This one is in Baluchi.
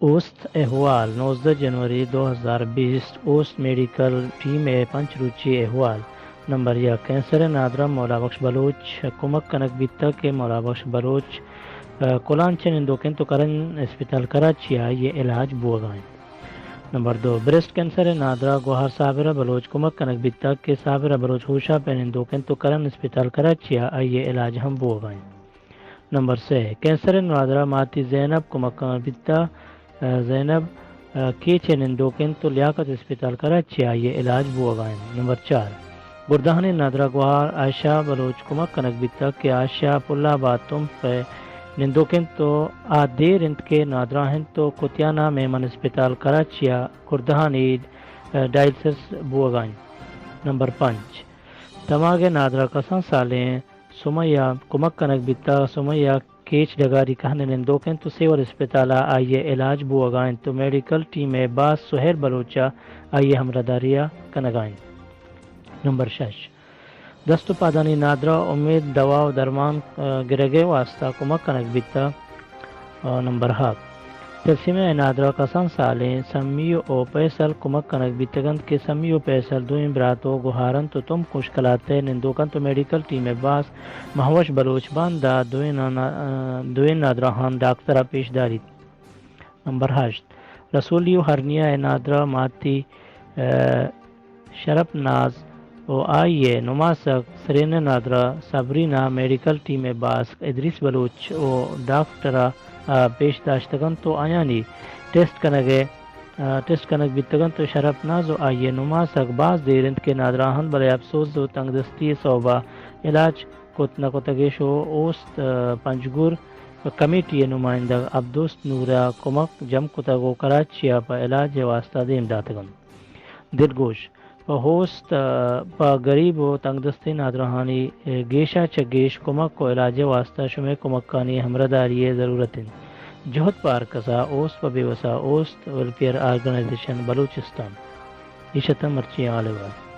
اوست احوال، نوزدہ جنوری دو ہزار بیست، اوست میڈیکل ٹیم ءِ پنچ روچی احوال۔ نمبر یک، کینسر ءِ نادراہ مولا بخش بلوچ کمک کنگ بیتگ کہ مولا بخش بلوچ، ءَ، کلانچ ءَ نندوک انت ءُ کرن اسپتال کراچی ءَ آئی ءِ علاج بوگ ءَ انت۔ نمبر دو، بریسٹ کینسر ءِ نادراہ گوہار صابرہ بلوچ کمک کنگ بیتگ کہ صابرہ بلوچ ہوشاپ ءَ نندوک انت ءُ کرن اسپتال کراچی ءَ آئی ءِ علاج ہم بوگ ءَ انت۔ نمبر سے، کینسر ءِ نادراہ ماتی زینب کمک کنگ بیتگ، ءَ، زینب، ءَ، کیچ ءَ نندوک انت ءُ لیاقت اسپتال کراچی ءَ آئی ءِ علاج بوگ ءَ انت۔ نمبر چار، گردہانی نادراہ گوہار عائشہ بلوچ کمک کنگ بیتگ کہ عائشہ پل آباد تمپ ءَ نندوک انت ءُ آ دیر انت کہ نادراہ انت ءُ کتیانا میمن اسپتال کراچی ءَ گردہانی، ءَ، ڈائلسس بوگ ءَ انت۔ نمبر پنچ، دماگ ءِ نادراہ کسان سالیں سمیہ کمک کنگ بیتگ۔ سمیہ کیچ ڈگاری کہن ءَ نندوک انت ءُ سیول اسپتال ءَ آئی ءِ علاج بوگ ءَ انت ءُ میڈیکل ٹیم ءِ باز سہیل بلوچ ءَ آئی ءِ ہمراہداری ءَ کنگ ءَ انت۔ نمبر شش، دست ءُ پادانی نادراہ امید دوا ءُ درمان، ءَ، گرگ ءِ واستہ کمک کنگ بیتگ۔ ءُ نمبر ہپت، تلسیمیا ءِ نادراہ کسان سالیں سمی ءُ پیسل کمک کنگ بیتگ انت کہ سمی ءُ پیسل دوئیں برات ءُ گوہار انت ءُ تمپ مشکلات ءَ نندوک انت ءُ میڈیکل ٹیم ءِ باز مہوش بلوچ باندا دوئیں نا-، ءَ، دوئیں نادراہان ڈاکتر ءَ پیش داریت۔ نمبر ہشت، رسولی ءُ ہرنیا ءِ نادراہ ماتی، ءَ، شرپ ناز ءُ آئی ءِ نماسگ سرین ءِ نادراہ صبرینا میڈیکل ٹیم ءِ باسک ادریس بلوچ ءُ ڈاکٹر ءَ پیش داشتگ انت ءُ آیانی ٹیسٹ کنگ ءَ، ءَ، ٹیسٹ کنگ بیتگ انت ءُ شرپ ناز ءُ آئی ءِ نماسگ باز دیر انت کہ نادراہ انت، بلے اپسوز ءُ تنگدستی ءِ سوب ءَ علاج کت نہ کتگ اش ءُ اوست، ءَ، پنجگور کمیٹی ءِ نمائندگ عبدوست نور ءَ کمک جم کتگ ءُ کراچی ءَ پہ علاج ءِ واستہ دیم داتگ انت۔ دلگوش، پہ اوست، ءَ، پہ گریب ءُ تنگدستیں نادراہانی، ءَ، گیش ءَ چہ گیش کمک ءُ علاج ءِ واستہ شمئے کمکانی ہمراہداری ءِ ضرورت انت۔ جہد پہ ہرکس ءَ، اوست پہ بے وس ءَ، اوست ویلفیئر آرگنائزیشن بلوچستان۔ ایش اتاں مرچی آل اوور۔